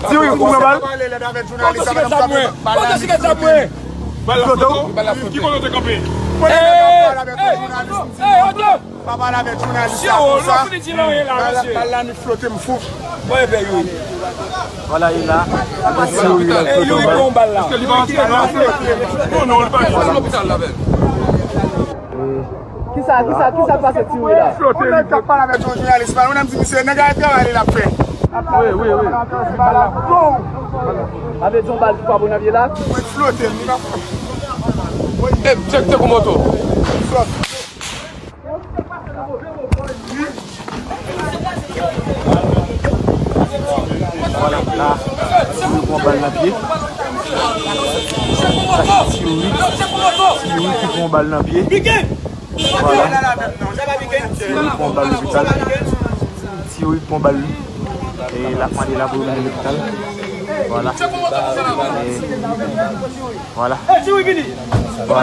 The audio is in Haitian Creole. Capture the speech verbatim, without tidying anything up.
Ti Wi, ou pran bal? Pale lèd avèk jounalis, sa pa nan frape. Bal la flote. Ki kote w te kanpe? Pale lèd avèk jounalis. Pa pale avèk jounalis la konsa. Bal la, bal la ni flote, m fou. Vwala, e la. Ti Wi la flote bal. Èske li pa antre nan afè? Non, non, li pa antre. Kisa, kisa, kisa k pase Ti Wi la? Yon nèg k ap pale avèk yon jounalis, pa, yon nèg di misye, nèg la travay li l ap fè. Wi, wi, wi. Avè di yon bal ki frape nan pye la. Mwen flote, li pa. E, tchèk, tchèk yon moto. Vwala, la, Ti Wi pran bal nan pye. Sa se Ti Wi. Ti Wi ki pran bal nan pye. Vwala. Ti Wi pran bal lopital. Ti Wi pran bal. E l ap mande la pou yo mennen lopital. Vwala. E, vwala. Vwala.